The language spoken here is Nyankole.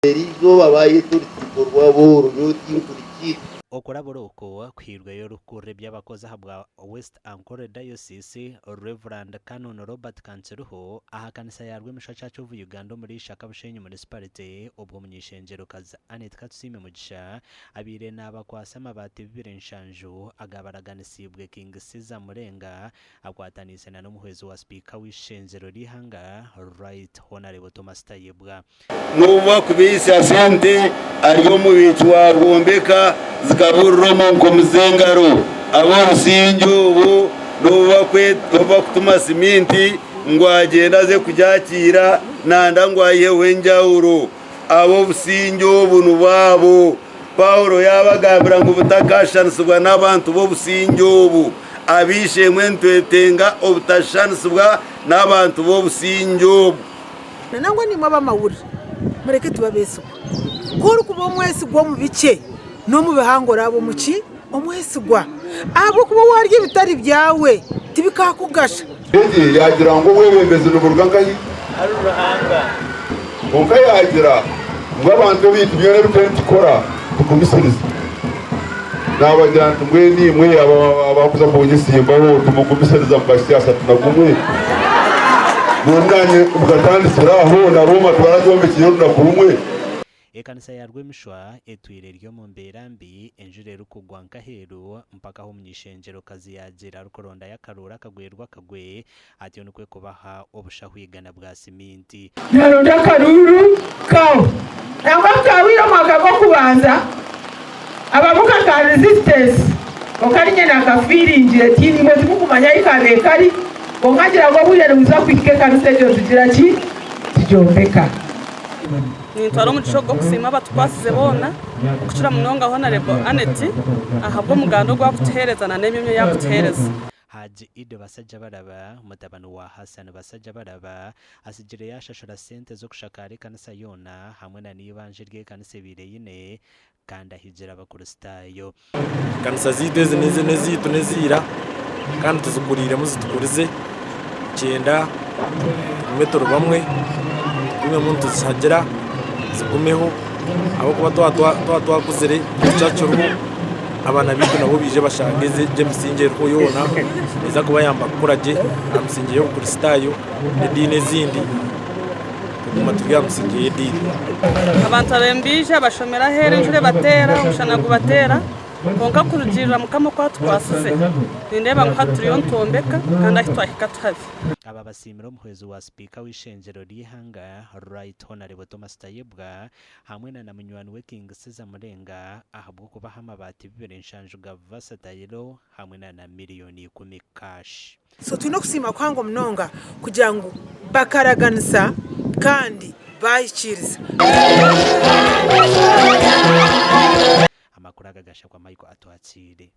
Eri izooba baayeta orukiiko rw'abooro, nyowe tinkurikiire. Okurabura oku kuhairweyo orikukurira eby'abakozi ahabwa West Ankole Diocese, Rev. Canon Robert Kankiriho aha kanisa ya Rwemishwa Church of Uganda omuri Ishaka Bushenyi Municipality obwo omuny'eishengyerokazi Annet Katusiime Mugisha abaire naabakwatsa amabaati 27 agaabaraganisiibwe King Caesar Murenga akwataniise na n'omuhwezi wa sipiika w'eishengyero ry'eihanga Right Honarebo Thomas Tayebwa. N'obu bakubaitsya sente ari omubiiki wa Rwombeka zikaburira omu nkomi z'engaro. Ab'obusingye obu n'obu bakutuma siminti ngu agyende aze kugyakiira nanda ngu aiheho enjawuro. Ab'obusingye obu nibo abo. Paulo yaabagambira ngu butakashushanisibwa n'abantu b'obusingye obu. Ab'eishe-emwe nitwetenga obutashushanisibwa n'abantu b'obusingye obu. Nangwa naimwe ab'amahurire, mureke tube abeesigwa. Ku orikuba omwesigwa omu bikye, n'omu bihango oraaba omu ki? Omwesigwa. Ahabw'okuba waarya ebitari byawe, tibikaakugasha. Egi yaagira ngu obwebembezi niburuga nkahi? Kwonka yaagira ngu abantu ebintu byona ebi turiyo nitukora tugumisirize. Naabagira nti mbwenu imwe abakuza kunyesimbaho timugumisiriza mukahitsya 31? Mbwenu naanye mukatandikira aho na Rooma tibaragyombekiire orunaku rumwe? Ekanisa ya Rwemishwa etwire eri omu mbeera mbi, enjura erikugwa nk'aheeru mpaka ahu omuny'eishengyerokazi yaagiire arikurondayo akaruuru akagwerwa akagwe, atyo nikwo kubaha obushahwigana bwa siminti. Naaronda akaruuru kawe. Nangwa nkaahwire omwaka gw'okubanza abamuka ka resistance kwonka niinye naakafiiringire tihaine imwe timukumanya ahi kaabaire kari kwonka ngira ngu obwire nibuza kuhika ekanisa egyo tugira ki? Tugyombeka. Nintwara omugisha ogu okusiima abatukwasize boona okukira munonga Honarebo Annet ahabw'omuganda ogu arikutuheereza na n'emyomyo ei arikutuheereza. Haji Iddo Basajjabalaba, mutabani wa Hassan Basajjabalaba, atsigire yaashashura sente z'okushakaara ekanisa yoona hamwe na n'eibanja ery'ekanisa ebaire eine kandi ahigira Abakristaayo. Ekanisa zaitu ezi n'ezaitu n'eza ira kandi tuzikuriiremu zitukurize. Nikyenda tugume turi bamwe, tugumemu nituzihagira zigumeho ahabw'okuba twaba twakuzire tikikyakiriho abaana baitu nabo baije bashange egyo emisingye eriho yoona neeza kubayamba kukura gye aha misingye y'obukristaayo n'ediini ezindi kuguma turi aha misingye y'ediini. Abantu ab'embiija bashomire aheeru enjura ebateera, omushana gubateera, kwonka kurugiirira Mukama oku atukwasize, nindeeba ngu hati turiyo nitwombeka kandi ahu twahika tuhabi. Aba basiimire omuhwezi wa sipiika w'eishengyero ry'eihanga, Right Honarebo Thomas Tayebwa hamwe na na munywani we King Caesar Murenga ahabw'okubaha amabaati 27 ga Versatile hamwe na na miriyoni ikumi cash. So twine okusiima kuhango munonga kugira ngu bakaraganisa kandi bahikiiriza. Amakuru aga gashakwa Michael Atwakiire.